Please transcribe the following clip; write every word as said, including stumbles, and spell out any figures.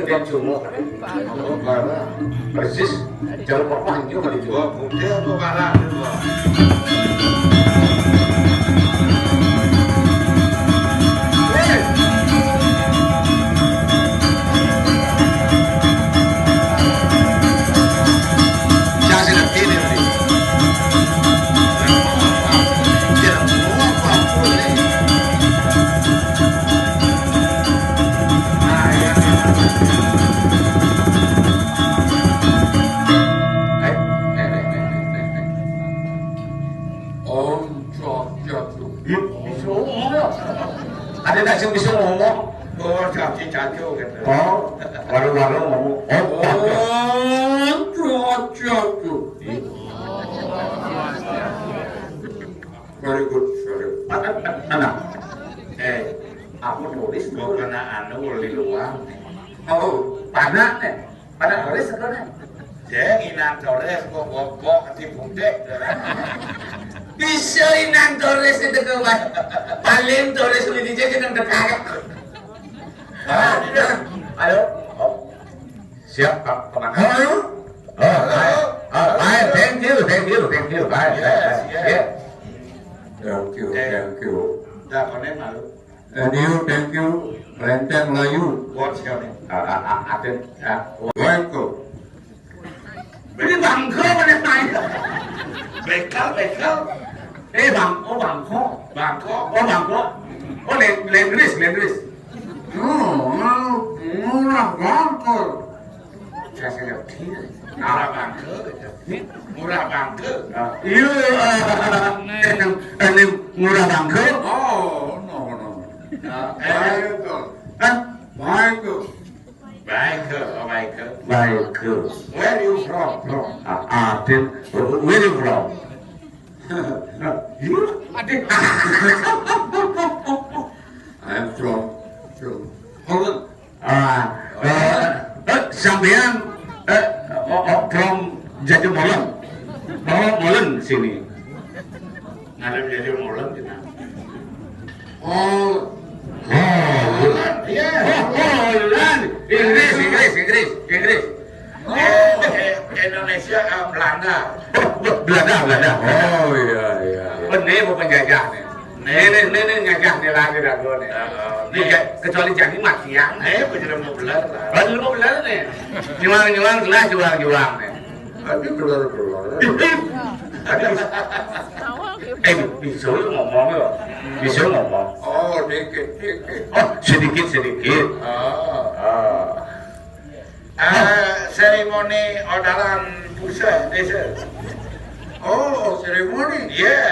Yang cuma. Persis. Jalur papan juga di cuma. Dia tuh kalah. Om Swastiastu. Bisa ngomong. Ada nggak sih bisa ngomong? Oh, caci cacu gitu. Oh, waru-waru ngomong. Oh, Om Swastiastu. Very good, very good. Anak, eh, aku nulis mau kena anu di luar. Oh, panak nih. Panak nulis sebenarnya. Ya, Inang Torres kok bobok di bundek. Bisa Inang Torres itu ke, Mas? Paling Torres ini dia jangan dekat. Ah, halo. Oh. Siap, Pak Komandan. Halo. Oh, hi. Oh, hi. Thank you, thank you, thank you. Bye, bye, bye. Yes, yes. Yeah. Thank you, eh, thank you. Dah, konen malu. And you, thank you, Lenteng Melayu. Buat siapa? Ah, ah, ah, aten, ah. Welcome. Ini bangko mana main? Bekal, bekal. Eh, bang, oh, bangko. Bangko. Oh, bangko. Oh, Leng-, Lenggris, Lenggris. Oh, murah bangko. Saya sudah kira. Murah bangko, gitu. Murah bangko. Ah, iya, eh, eh, eh, ini murah bangko. Oh, no, no. Ah, eh, Michael. Hah? Michael. Michael, oh, Michael. Michael. Where you from? From? Ah, ah, then, where you from? You? Adik. I'm from, from Holland. Ah, eh, eh, sampean, eh, oh, oh, from Jaja Molen. Oh, Molen sini. Ngadep Jaja Molen kita. Oh. Holland, iya. Oh, Holland. Inggris, Inggris, Inggris, Inggris. Oh, eh, Indonesia, eh, Belanda. Oh, Be-, Belanda, Belanda. Oh, iya, iya, iya. Bener mau penjajah nih. Nih, nih, nih, nih, nyajah nih lagi dah gua nih. Heeh. Nih, ja-, kecuali jadi matian. Eh, gua sudah mau belar lah. Baru mau belar nih. Juang-juang, jelas juang-juang nih. Tapi belar-belar. Eh, bisa ngomong ya? Bisa ngomong. Oh, dikit, dikit. Oh, sedikit, sedikit. Oh. Ah. Ah, seremoni odalan pusat desa. Oh, seremoni? Iya.